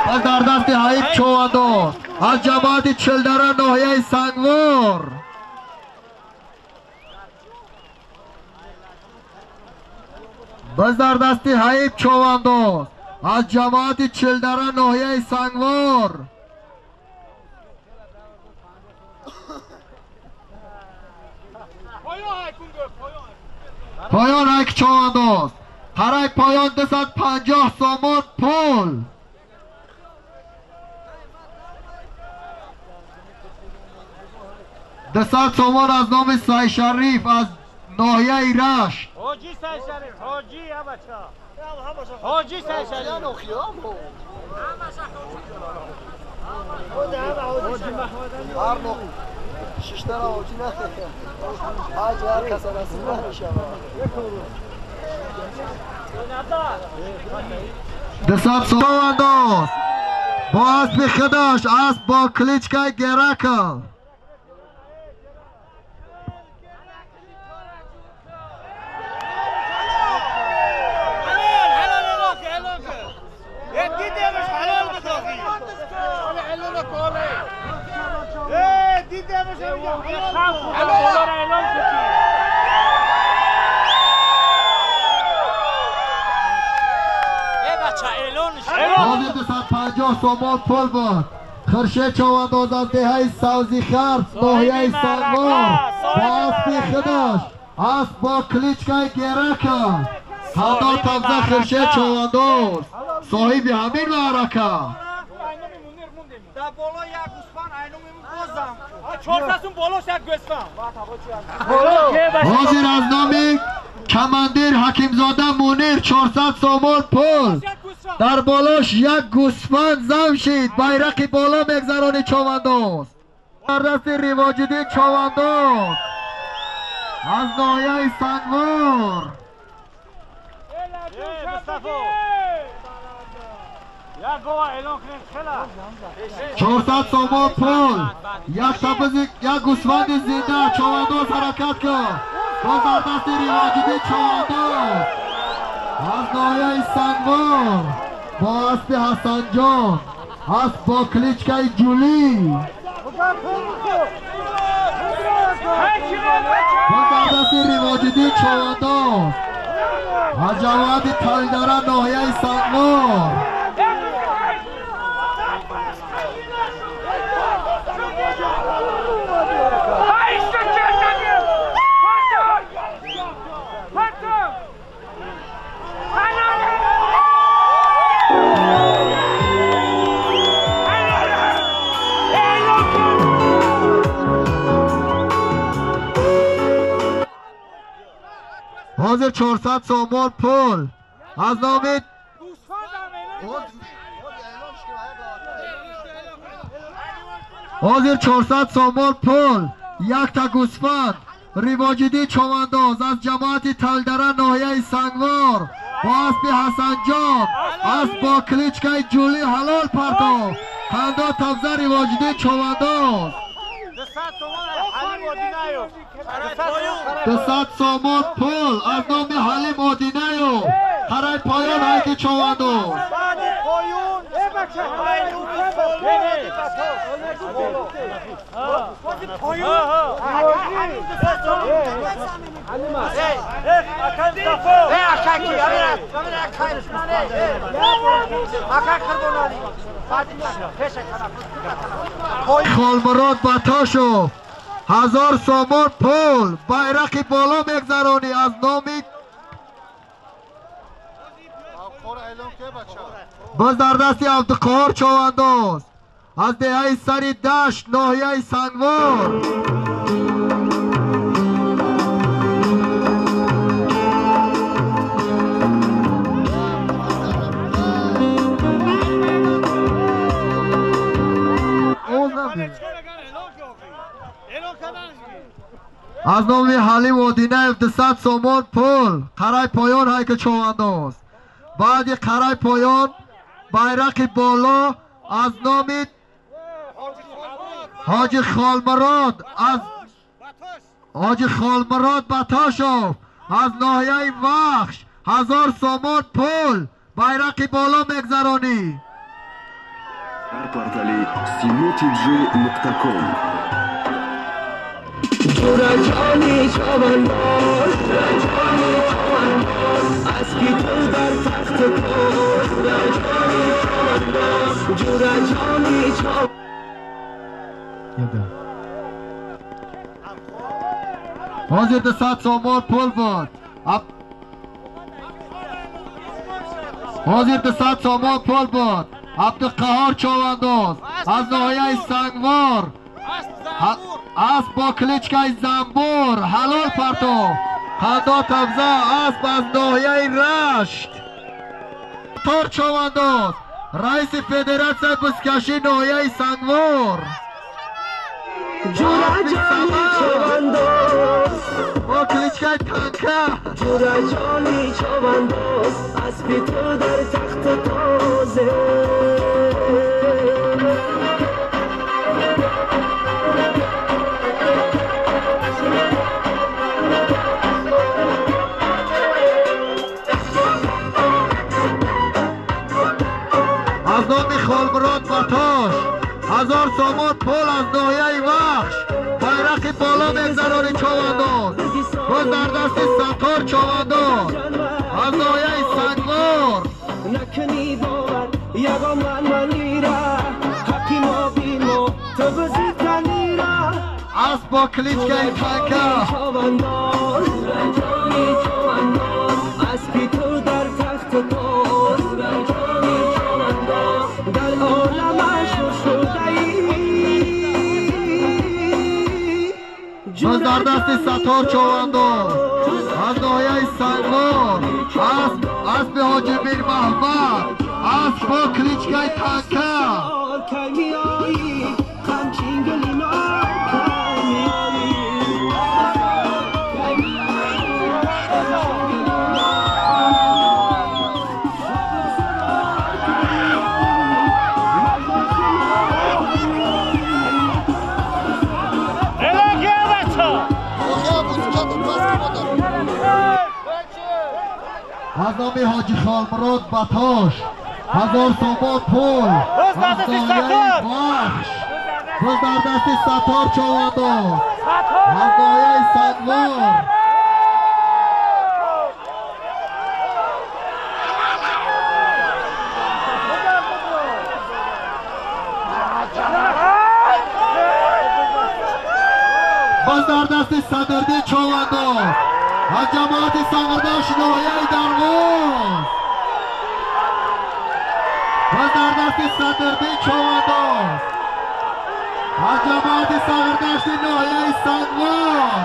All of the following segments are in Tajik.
Боз дар дасти Ҳаиб Човандоз аз ҷамоати Чилдара ноҳияи Сангвор. Боз дар дасти Ҳаиб Човандоз аз ҷамоати Чилдара ноҳияи Сангвор. Поён ҳайк Човандоз. Қарай поён 250 сомон пул. 200 сомон аз номи Сайшариф аз ноҳияи Рашт. Ҳоҷи Сайшариф, ҳоҷи абача. Ҳоҷи Сайшариф. 200 сомон бо аспи худаш, асп бо кличкаи Геракл. ҳозир 250 сомон пул буд. Хуршед Човандоз аз деҳаи Савзихарс ноҳияи Сангвор бо аспи худаш, асп бо кличкаи Геракл. Ҳандор табза Хуршед Човандоз соҳиби ҳамин маърака. Ҳозир аз номи командир Ҳакимзода Мунир 400 сомон пул. Дар болош як гӯсфанд зам шид. Байрақи боло мегзарони Човандоз. Дар дасти Ривоҷиддин Човандоз аз ноҳияи Сангвор. 400 сомон пул. Як гӯсфанди зинда. Човандоз ҳаракат кун. Боз дар дасти Ривоҷиддин Човандоз аз ноҳияи Сангвор бо аспи Ҳасанҷон, асп бо кличкаи Ҷулӣ. Боз дар дасти Ривоҷиддин Човандоз аз ҷамоати Талдара ноҳияи Сангвор. ҳозир 400 сомон пул аз номи ҳозир 400 сомон пул, якта гӯсфанд. Ривоҷиддин Човандоз аз ҷамоати Талдара ноҳияи Сангвор бо аспи Ҳасанҷон, асп бо кличкаи Ҷулӣ ҳалол партофт. Хандо табза Ривоҷиддин Човандоз. 200 сомон пул аз номи Ҳалим Одинаев. Қарай поён ҳайки Човандоз. Холмурод Батошов 1000 сомон пул. Байрақи боло мегзаронӣ аз номи боз дар дасти Абдуқоҳор Човандоз аз деҳаи Сари Дашт ноҳияи Сангвор. Аз номи Ҳалим Одинаев 200 сомон пул. Қарай поён ҳайки Човандоз. Баъди қарай поён байрақи боло аз номи Ҳоҷи Холмурод аз Ҳоҷи Холмурод Батошов аз ноҳияи Вахш 1000 сомон пул. Байрақи боло мегзаронӣ. Дар портали simotj.com. جانی چونداز، جانی چونداز، اسبی تو در تخت تو، جانی چونداز، جانی چونداز. حاضر 200 سومون پول بود. حاضر 200 سومون پول بود. عبدالقهار چونداز از ناحیه سنگوار، اسب با کلیچکای زنبور حلال پرتو قندا تبزه، اسب از ناحیه رشت. تار چونداز رئیس فدراسیون بزکشی ناحیه سنگوار. جورا جانی چونداز با کلیچکای تنکه. جورا جانی چونداز، اسبی تو در تخت تازه. از نام خالمراد بتاش 1000 سومون پول از ناحیه وخش. بیرق بالا میگذرانی چونداز، باز در دست ستار چونداز از ناحیه سنگوار. نکنی باور یگان من منیره، حقی ما بی ما تو بزیتنیره. اسب با کلیچکای تنکه. چونداز، جانی چونداز، اسبی تو در تخت تو، جانی چونداز، در عالمش شده‌ای. باز در دست ستار چونداز از ناحیه سنگوار، اسب حاجی میر محمد، اسب با کلیچکای تنکه. از نام حاجی خالمراد بتاش 1000 سومون پول از ناحیه وخش. باز در دست ستار چونداز از ناحیه سنگوار. باز در دست صدردین چونداز از جماعت سنگرداش ناحیه درواز. باز در دست صدردین چونداز از جماعت سنگرداش ناحیه سنگوار.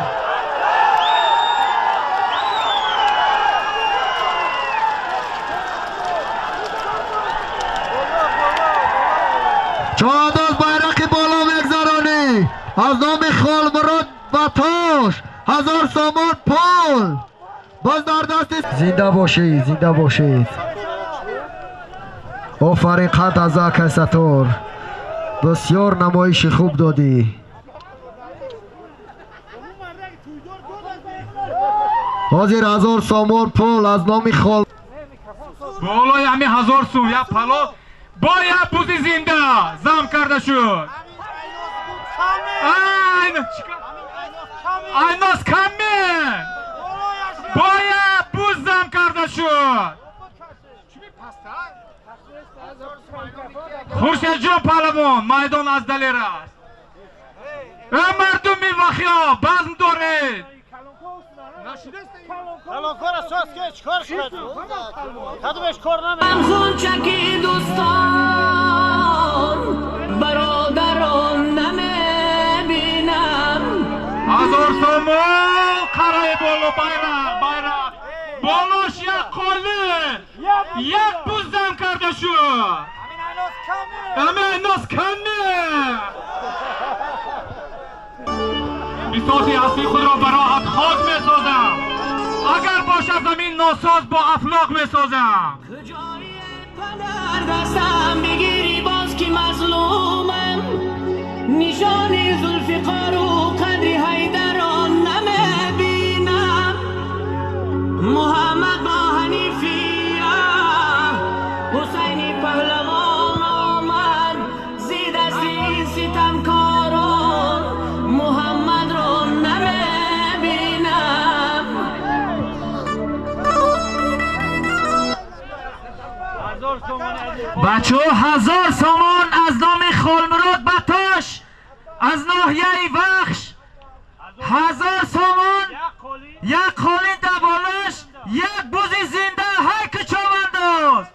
چونداز بیرق بالا میگذرانی از نام خالمراد بتاش 1000 سومون پول. باز در دست. زنده باشید، زنده باشید. آفرین قد از اکای ستار، بسیار نمایش خوب دادی. حاضر 1000 سومون پول از نام خال بالای همین 1000 سوم یا پلو با یا بوزی زنده زم کرده شد. Айнос каме бояд буз зам карда шуд. Хуршедҷон паҳлавон майдон аз далер аст. Э мардуми вахиё базм доред. خونچکی دوستان برادران نمیبینم. 1000 سومون قرای боло байрақ байрақ болош як қоли як буз зам карда шуд. Ҳамин нос каме. Бисоти асли худро ба роҳат хок месозам. Агар бошад замин носоз бо афлоқ месозам. کجایی پدر دستم بگیری باز که مظلومم، نشان ذوالفقار و قدر حیدران نمیبینم. محمد با حنیفیه حسین پهلوان آمد، Бачаҳо 1000 сомон аз номи Холмурод Батош аз ноҳияи Вахш 1000 сомон, як қолин даволаш, як бузи зинда. Ҳай кучовандоз!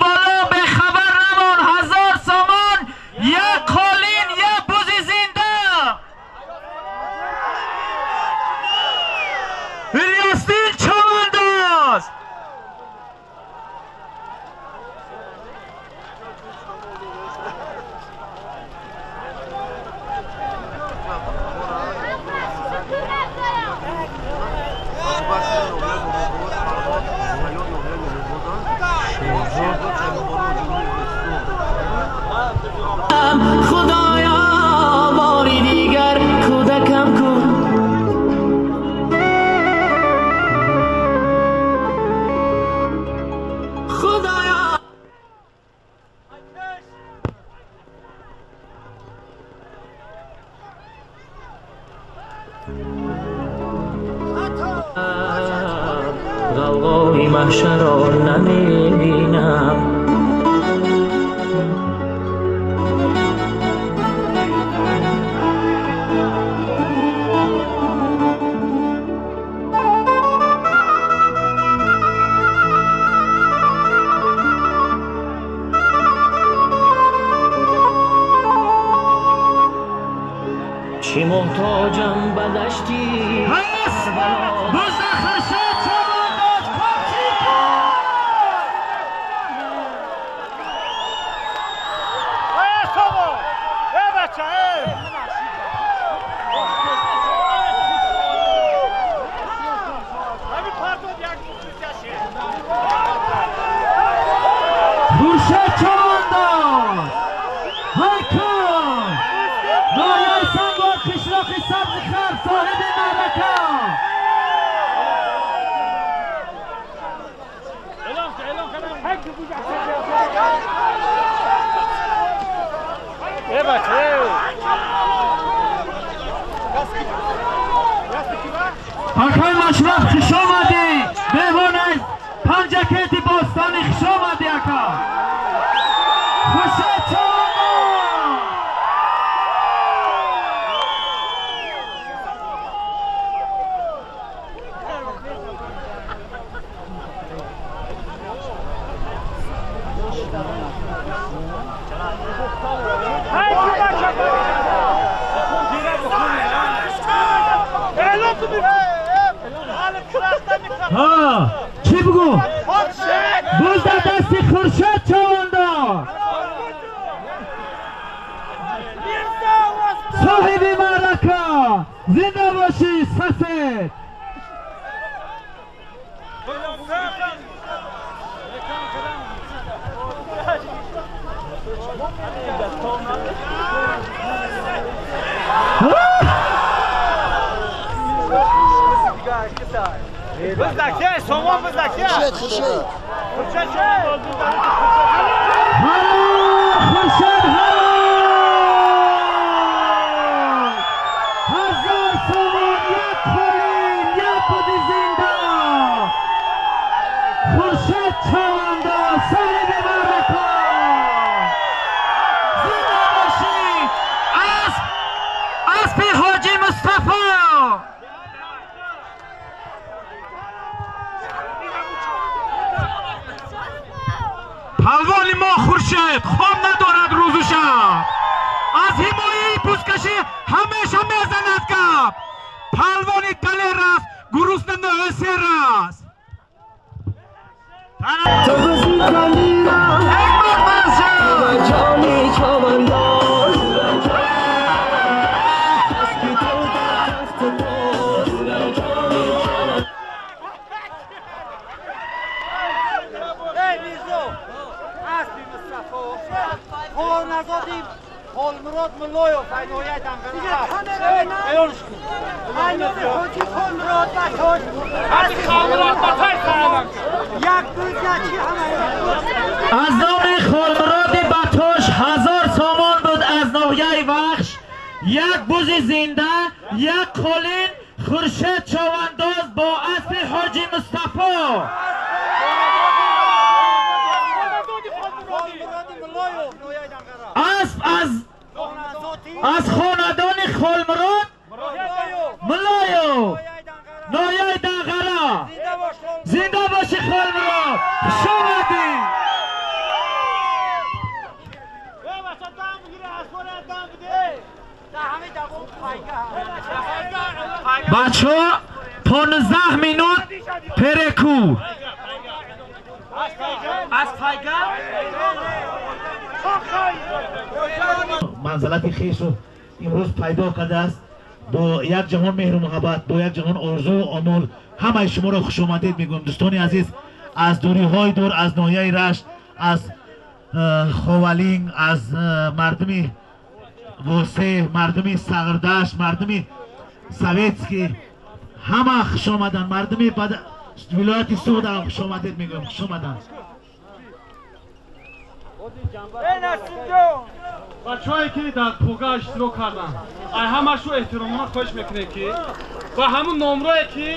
Боло бехабар намон. 1000 сомон, як қолин, як бузи зинда. Ильясдин Човандоз. Худоё бори дигар кӯдакам кун. Худоё ғавғои маҳшаро намебинам. Чӣ муҳтоҷам ба дашти Бузда Хуршед Човандоз Копчика. Хуршед Човандоз ҳайку ноҳияи Сангвор, қишлоқи Сабзихар, соҳиби маърака. Акай Машраф, хуш омадӣ. Меҳмон аз Панҷакенти бостонӣ, хуш омадӣ ака. Хуршед Човандоз. ҳа, чӣ бугӯ? Буз дар дасти Хуршед Човандоз, соҳиби маърака. Зинда бошӣ сафед. Хуршед ҳало 1000 сомон, як қолин, як буди зинда. Хуршед Човандоз соҳиби маърака. Зинда бошӣ. Аспи Ҳоҷи Мустафо. Палвони мо Хуршед хоб надорад рӯзу шаб, аз ҳимояи пускашӣ ҳамеша мезанад гап. Палвони далер аст, гурусна ноҳсер аст. Ту бузи далера ҷони Човандоз, аспи ту дар тахти тоз. Холмурод Муллоев, ноҳияи Данғара. Аз номи Холмуроди Батош 1000 сомон буд аз ноҳияи Вахш, як бузи зинда, як қолин. Хуршед Човандоз бо аспи Ҳоҷи Мустафо. Асп аз хонадони Холмурод Мулоев, ноҳияи Данғара. Зинда боши Холмурод, хуш омадӣ. Бачаҳо 15 минут перекур. Манзалати хешро имрӯз пайдо кардааст бо як ҷаҳон меҳру муҳаббат, бо як ҷаҳон орзуу омол. Ҳамаи шуморо хушомадед мегӯям, дӯстони азиз, аз дуриҳои дур, аз ноҳияи Рашт, аз Ховалинг, аз мардуми Восе, мардуми Сағрдашт, мардуми Советский, ҳама хушомаданд. Мардуми вилояти Суғд ҳам хушомадед мегӯям, хушомаданд. Бачаҳое ки дар пуга иштирок карданд, ай ҳамашу эҳтиромона хоҳиш мекунем, ки ба ҳамун номрое ки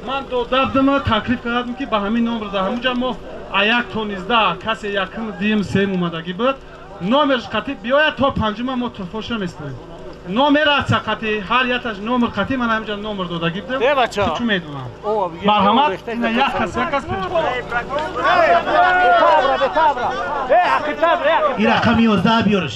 ман дода будам, таклиф кардам, ки ба ҳамин номр дар ҳамунҷа мо а 1 то 19 касе якум, дуюм, сеюм омадагӣ буд, номерш қатӣ биёяд, то панҷума мо туҳфаша меспорем. Номер аст қатӣ, ҳар якташ номер қатӣ, ман ҳаминҷа номер додагӣ будам, чӣ медонам. Марҳамат, ина як кас, як кас пеш. Ин рақами 11 биёрш.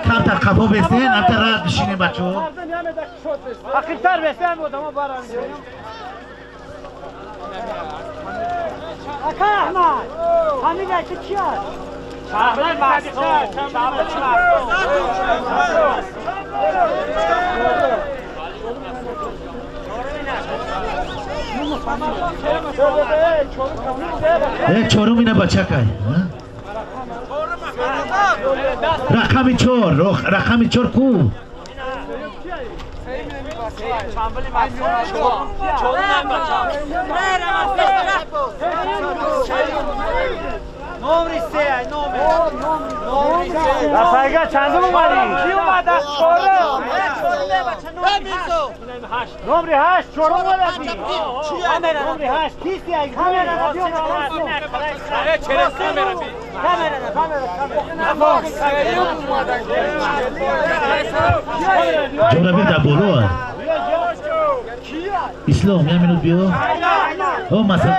Камтар қафо бестен, ҳамтар рад бишинем, бачаҳо. Ақибтар бестен, одамо барам. Ака Аҳмад, ҳамин ки чи аст? Чаҳлай маҳсо, чаҳлай маҳсо. Чорум ина бачакай. Рақами 4, рақами 4 ку? Рафайга чандум омадӣ? Ки омада? Чорум. Номри 8 чорум омадӣ. Номри 8 кисти? Камера. Ҷӯрабек дар боло. Ислом, як минут биё. О, масалан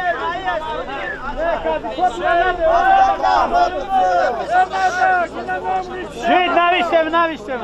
Шид навиштем, навиштем.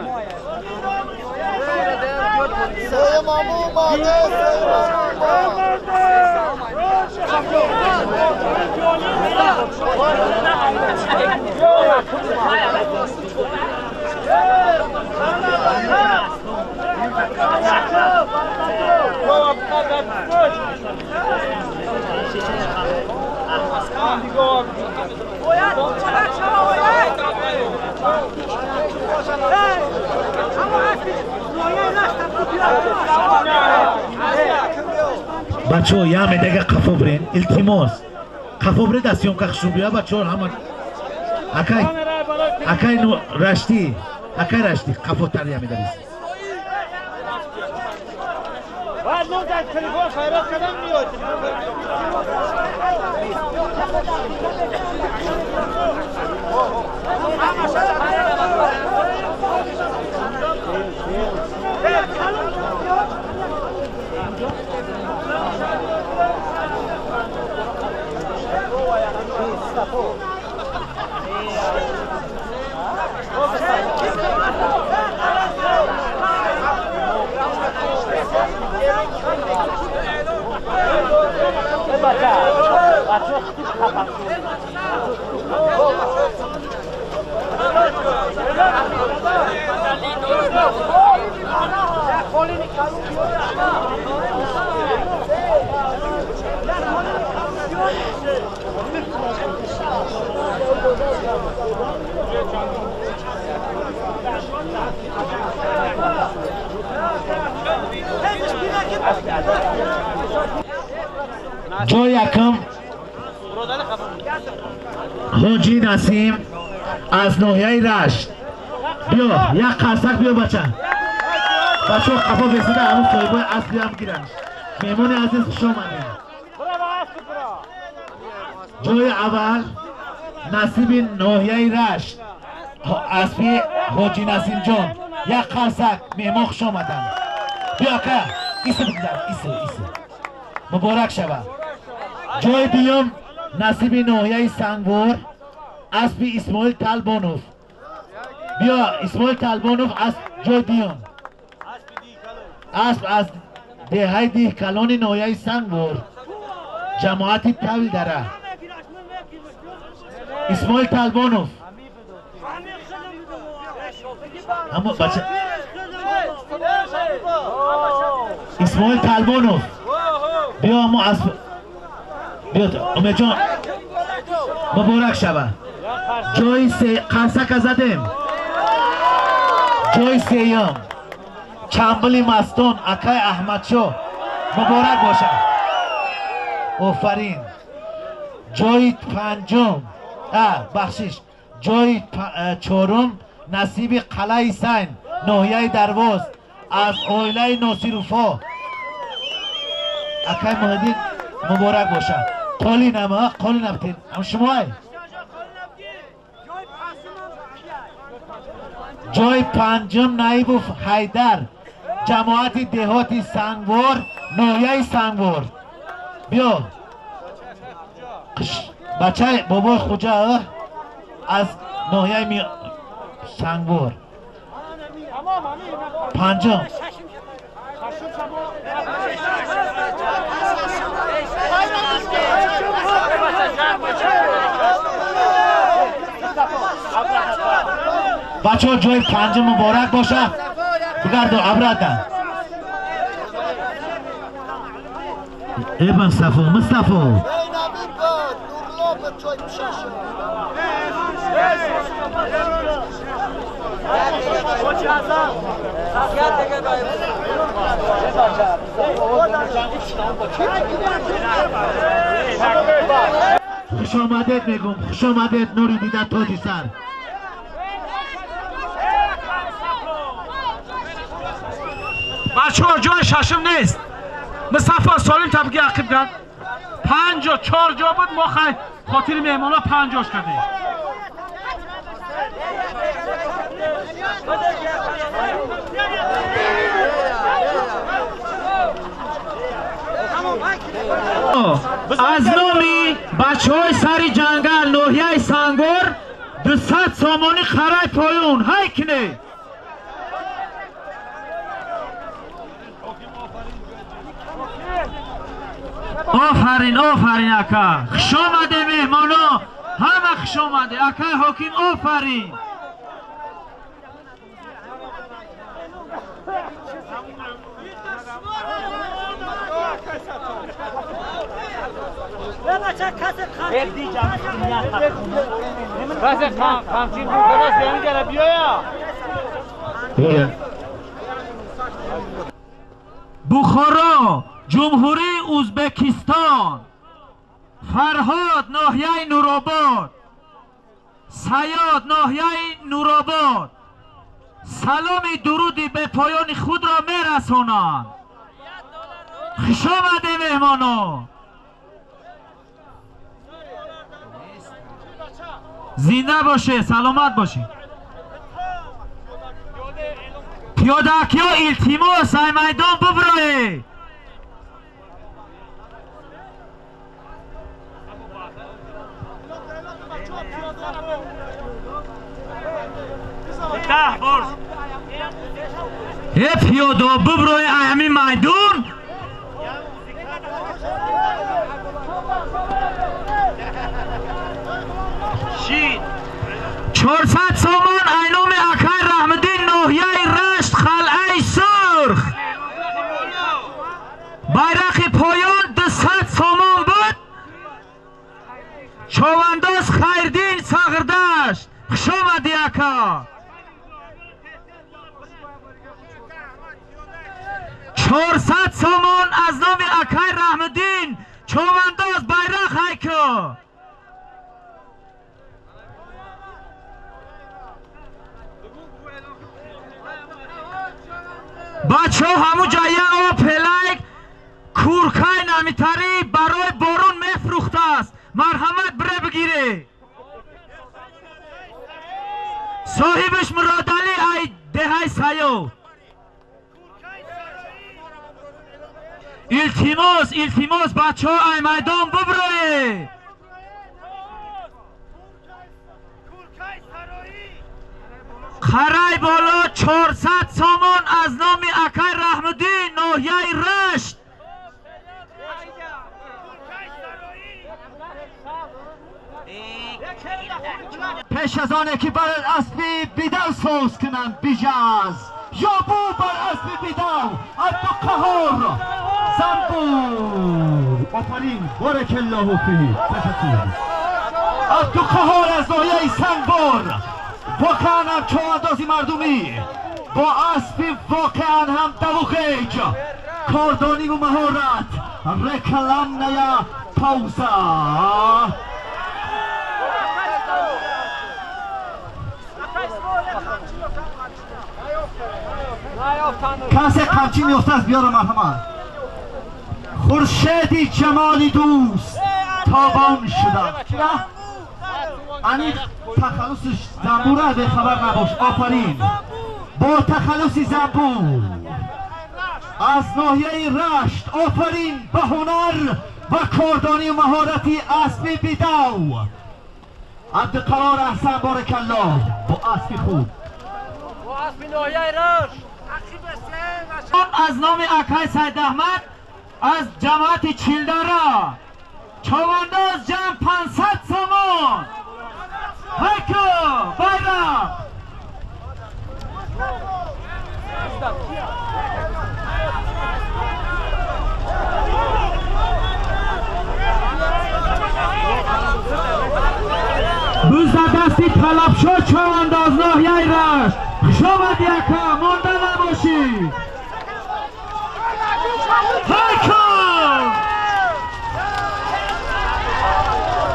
Бачаҳо, як медага қафо бирен, илтимос. Қафо биред, аз съёмка хушрӯ бия, бачаҳо ҳама. Акай, акай Раштӣ, акай Раштӣ, қафотар як медарис. Баъд мо дар телефон хайрот кардам, меояд. Ҳоҷи Насим аз ноҳияи Рашт. Биё, як қарсак биё бача. Бачаҳо қафо бесида ҳамун соҳибои асп биям гиранд. Меҳмони азиз хуш омадед. Ҷои аввал насиби ноҳияи Рашт аспи Ҳоҷи Насимҷон. Як қарсак, меҳмон хуш омаданд. Биё ака, иси бигзар, иси, иси. Муборак шава. Ҷои дуюм насиби ноҳияи Сангвор аспи Исмоил Талбонов. Биё Исмоил Талбонов аз ҷои дуюм. Асп аз деҳаи Диҳкалони ноҳияи Сангвор, ҷамоати Тавилдара. Исмоил Талбонов. Ҳамо бача Исмоил Талбонов. Биё ҳамо асп. Биё Умедҷон, муборак шава. Ҷои се қарсака задем. Ҷои сеюм Чамбили Мастон акай Аҳмадшоҳ, муборак бошад. Офарин. Ҷои панҷум, бахшиш, ҷои чорум насиби Қалаи Сайн ноҳияи Дарвоз аз оилаи Носируфо. Акай Муҳиддин муборак бошад. Қолинам, қолинам ам шумоай. Ҷои панҷум Наибов Ҳайдар, ҷамоати деҳоти Сангвор, ноҳияи Сангвор. Биё бачаи бобои Хуҷа аз ноҳияи Сангвор. Панҷум. Бачаҳо ҷои панҷум муборак боша. Бигардо обратно. Э Мустафо, Мустафо. Хуш омадед мегум, хуш омадед нури дида тоҷи сар. Бачаҳо ҷои шашум нест. Мустафо солим табги ақиб кард. 54 ҷо буд, мо хай хотири меҳмонҳо 50 кардем. Аз номи бачаҳои сари ҷангал ноҳияи Сангвор 200 сомонӣ қарай поён. Ҳай кине. Офарин, офарин ака. Хуш омаде меҳмоно. Ҳама хуш омаде. Акай ҳоким офарин. Бухоро, Ҷумҳурии Ӯзбекистон, Фарҳод ноҳияи Нуробод, Саёд ноҳияи Нуробод саломи дуруди бепоёни худро мерасонанд. Хуш омаде меҳмоно. Зинда бошед, саломат бошед. Пиёдакиё илтимос ай майдон буброед. Э пиёдо буброед ай ҳамин майдон. Ши 400 сомон ай номи акай Раҳмиддин ноҳияи Рашт қалъаи Сурх. Байрақи поён 200 сомон буд. Човандоз Хайрдин Сағирдашт. Хуш омадӣ ака. 400 сомон аз номи акай Раҳмиддин Човандоз байрақ ҳайку. Бачаҳо ҳамуҷа як опелайк куркаи намитарӣ барои борон мефрӯхтааст. Марҳамат бире бигире. Соҳибаш Муродалӣ ай деҳаи Саёд. Илтимос, илтимос бачаҳо ай майдон биброед. Қарай боло 400 сомон аз номи акай Раҳмуддин ноҳияи Рашт. Пеш аз оне ки бар аспи бидав соз кунанд бижаз ёбу бар аспи бидав Абдуқаҳор Занбур. Офарин, боракаллоҳу фиҳ. Ташаккур. Абдуқаҳор аз ноҳияи Сангбор, воқеан ҳам човандози мардумӣ бо аспи воқеан ҳам давухеҷ, кордониву маҳорат. Рекламная пауза. Касе қамчӣ меёфтааст биёра марҳамат. Хуршеди ҷамоли дӯст тобон шуда. Чира? Аниқ тахаллуси Занбура бехабар набош. Офарин. Бо тахаллуси Занбур аз ноҳияи Рашт. Офарин ба ҳунар ва кордонию маҳорати аспи бидав. Абдуқарор Аҳсан, боракаллоҳ, бо аспи худ. Аз номи акай Сайдаҳмад аз ҷамоати Чилдара човандоз ҷамъ 500 сомон. Ҳайку байрақ. Бузда дасти Талабшо човандоз ноҳияи Рашт. Хуш омадӣ ака, монда набошӣ. Ҳайку!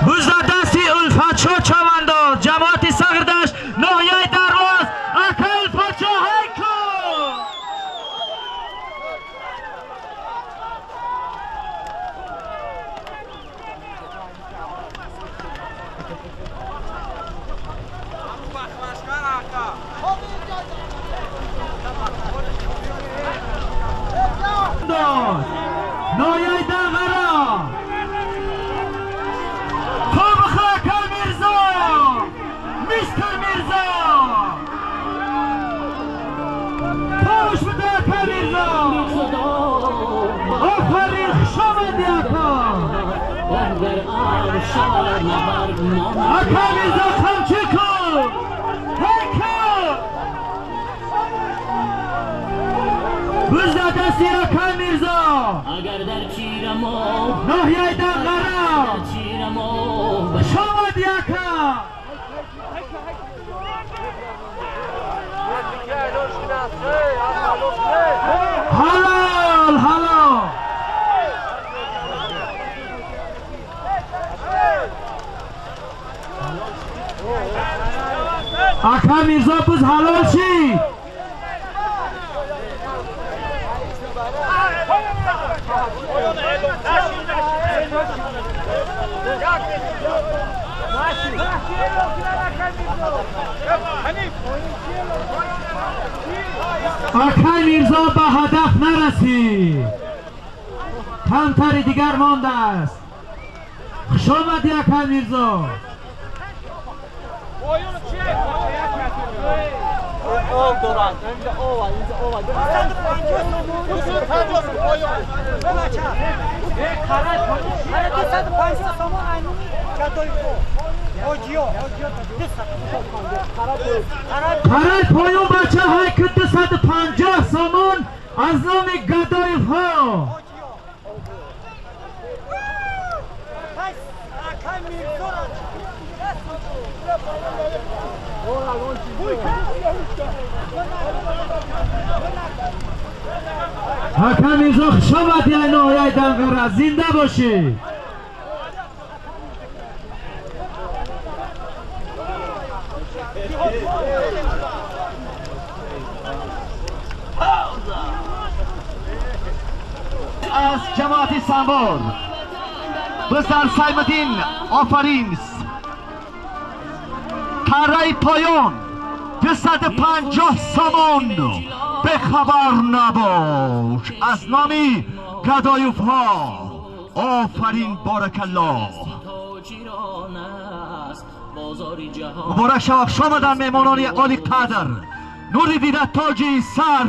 Бузда дасти Улфатшо човандоз ҷамоати Сағрдашт ноҳияи Дарвоз. Ака Улфатшо, ҳайку! Ноҳияи Данғара. Тобиха акай Мирзо, мистер Мирзо. Тош буда акай Мирзо. Офарин, хуш омадӣ ака. Акай Мирзо қамчӣ кун. Ҳайку! Бузда дасти акай Мирзо ноҳияи Данғара. Хуш омадӣ ака. Ҳалол, ҳалол. Ака Мирзо буз ҳалол шид. Акай Мирзо ба ҳадаф нарасид. Камтари дигар мондааст. Хуш омадӣ акай Мирзо. Қарай поён бача, ҳайки 250 сомон аз номи Гадоевҳо. Ака Мирзо, хуш омадӣ ай ноҳияи Данғара. Зинда бошӣ. از جماعت سنوار بسر سایمدین آفرین قره پایان 250 سامان به خبر نباش از نامی گدایوف ها آفرین بارک الله مبارک شود شامدن مهمانان عالی قدر نوری دیده تاجی سر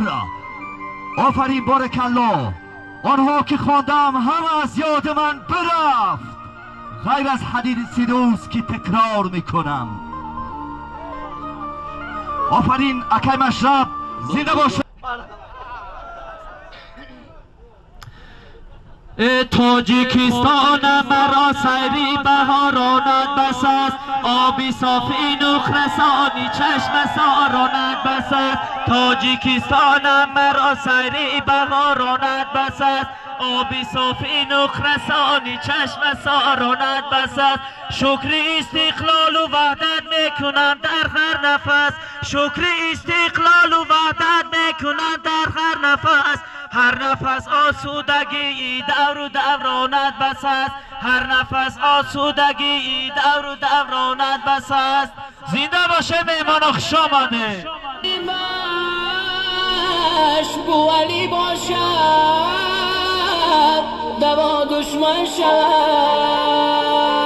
آفرین بارک الله آنها که خواندم همه از یاد من برفت غیر از حدید سیدوس که تکرار میکنم آفرین اکای مشرب زنده باشه تاجیکستان مرا سری بهارانت بس است آبی صافی نخرسانی چشم سارانت بس است تاجیکستان مرا سری بهارانت بس است آبی صافی نخرسانی چشم سارانت بس است شکر استقلال و وحدت میکنم در هر نفس شکر استقلال و وحدت میکنم در هر نفس هر نفس آسودگی دور و دورانت بس است هر نفس آسودگی دور و دورانت بس است زنده باشه مهمان خوش آمده بوالی باشد دوا دشمن شود.